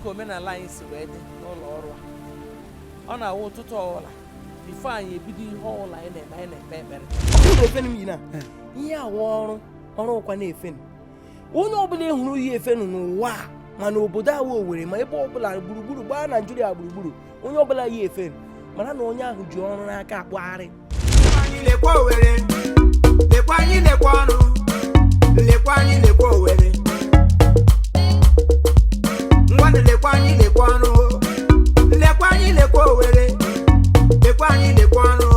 Dịka omenala anyị si wee dị n'ụlọ ọrụ a, ọ na-awụ ụtụtụ ọbụla, before anyị ebido ihe ọbụla anyị na-eme, anyị na-ekpe ekpere. Ọkụ efenu m yi na ihe awa ọrụ ọrụ ụkwa na-efenu. Onye ọbụla hụrụ yi efenu n'ụwa a, ma n'obodo awa Owerri, ma ebe ọbụla gburugburu gbaa Naijiria gburugburu, onye ọbụla yi efenu, mara na onye ahụ ji ọrụ n'aka akpụgharị. Anyị lekwa Owerri, lekwa, anyị lekwa ọrụ, lekwa, anyị lekwa Owerri. Ngwanụ, lekwa, anyị lekwa ọrụ, lekwa, anyị lekwa Owerri, lekwa, anyị lekwa ọrụ.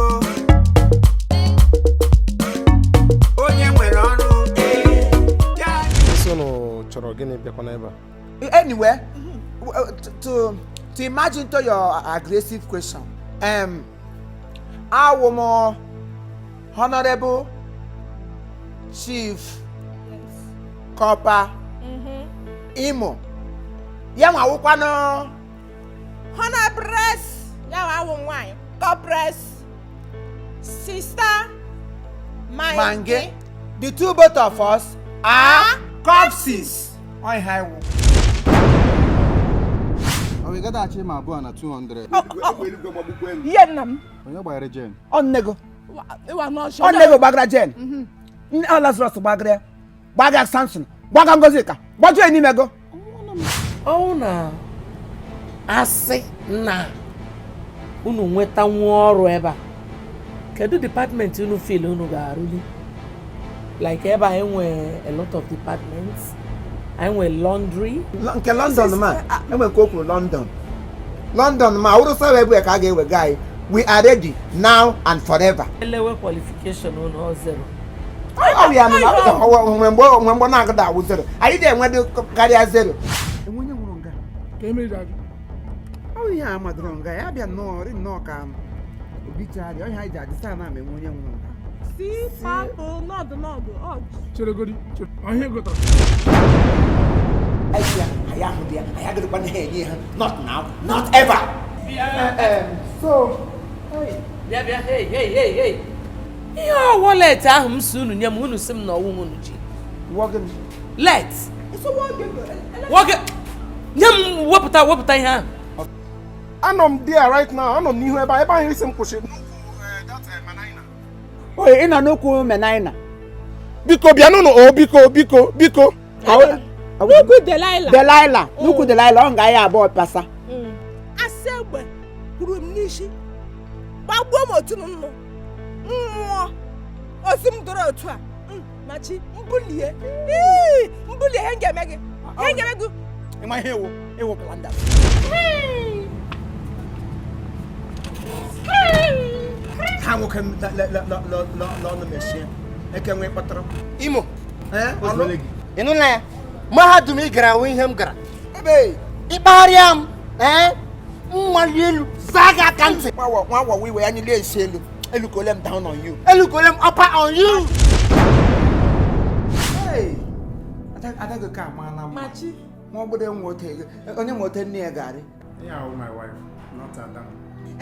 Onye nwere ọrụ, ee, ya. Isi unu chọrọ gịnị bịakwa n'ebe a? Anyway, to imagine to your aggressive question, awụ m Honorable Chief Corper Imo, ya nwa wụkwanụ Honorables, ya wa awụ nwanyị Corpress Sister Mange. Mange. The two, both of us are corpses. Ọ ihe anyị wụ. Ọ wee gadachi ma abụọ na 200. Ihe nna m. Onye gbanyere gen? Ọ nne gị. Ịwa n'ọsọ. Ọ nne gị gbagara gen. Nne ọ Lazarus gbagara ya, gbaga Samson, gbaga Ngozika, gbajuo ya n'ime gị. Ọnwụ na asị na unu nweta nwa ọrụ ebe a, kedu department unu feel unu ga-arụli? Like ebe a enwe a lot of departments. Anyị nwere laundry. Nke London ma enwe nke o kwuru London, London ma wụrụ sọ ebe ka a ga-ewega anyị. We are ready now and forever. Elewe qualification unu, ọ zero. Ọ bụ ya nụ na nwe mgbe na-agụda awụ zero, anyị na-enwe karịa zero. Enwe onye nwụrụ nga? Ka emeri ajụ. Ọ bụ ihe a madoro nga ya bịa nnọọ ri nnọọ ka obituary ọhịa anyị ji adị saa na ama enwe onye nwụrụ nga. Si papụ nọdụ nọdụ ọjụ. Cheregodi, ọhịa gụtara. Anyị ya anyị ahụ dị ya, anyị agịrịkwa na ha enye ha, not now, not ever. So Bịa, bịa, hey, hey, hey, hey, ihe ọ wallet ahụ m si unu nye m, unu si m na ọwụ unu ji. Let nwoke nye m, wepụta, wepụta ihe ahụ. Anọ m there right now, anọ m n'ihu ebe a, ebe ahụ isi m kwụsị. Oye, ị nọ n'ukwu menaina. Biko bịanụnụ o, biko, biko, biko. N'ukwu Delilah. Delilah, n'ukwu Delilah, ọ nga ya abụọ pasa. Asị egbe kwuru m n'isi, gbagbuo m otu nnụ mmụọ osi m dọrọ otu a. Machi mbulie. Ii, mbulie, ihe m ga-eme gị, ihe m ga-eme gị. Ịma ihe ewu ewu planda. Ha nwoke m n'ọnụ mechie eke nwee kpọtụrụ. Imo. Eh, ọlụ. Ị nụla ya? Mahadum ị gara wụ ihe m gara. Ebe ịkpagharịa m, ee, mmali elu zaa gị aka ntị. Nwa nwa iwe ya nyere esi elu elu ka ole m down on you. Elu ka ole m upper on you. Hey, ada gị ka amaala mma. Machi. Nwa obodo nwe ote onye nwe ote nne ya garị. Yeah, my wife, not Adam.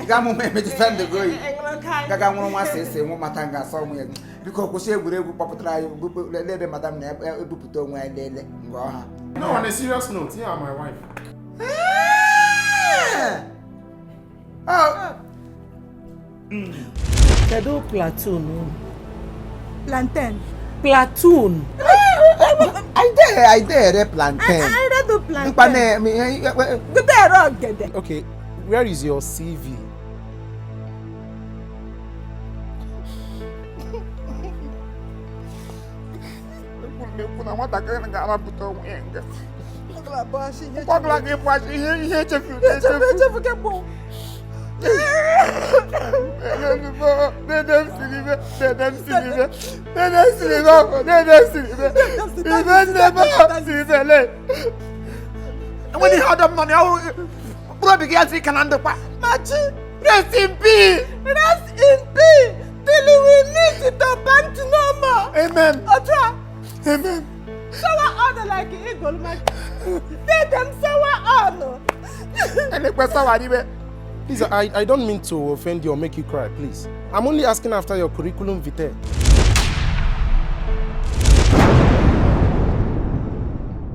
Ga mụ emetụta ndụ gị oyi. Enwere ka anyị. Gaga nwụrụ nwa sị nwụ mata nga asọ onwe ya. Biko kwụsị egwuregwu kpọpụtara anyị lelee ebe madam na-ebupụta onwe anyị, lele nga ọha. No, on a serious note, yeah, my wife. Oh. Kedu platoon unu? Plantain. Platoon. I dey ere plantain. Anyị redo Mkpa plantain. na Gụta ere ogede. Okay, where is your CV? Ekwu na nwatakịrị ga-arapụta onwe ya nga. Ọbụla ga-ịbụ ihe ihe echefuru echefu echefu kemgbe. Dede m siri ibe, dede m siri ibe, dede m siri ibe ọkụ, dede m siri ibe, ibe nne m siri ibe le. Enweghị ihe ọdọ m nọ na ya, mkpụrụ obi gị ya ike na ndụkwa. Machi. Rest in peace. Rest in peace till we meet to pant no more. Amen. Otu a. Amen. Sawa ọnụ like eagle, Machi. Dede m, sawa ọnụ. Elekwe sawa n'ibe. Please, I don't mean to offend you or make you cry, please. I'm only asking after your curriculum vitae.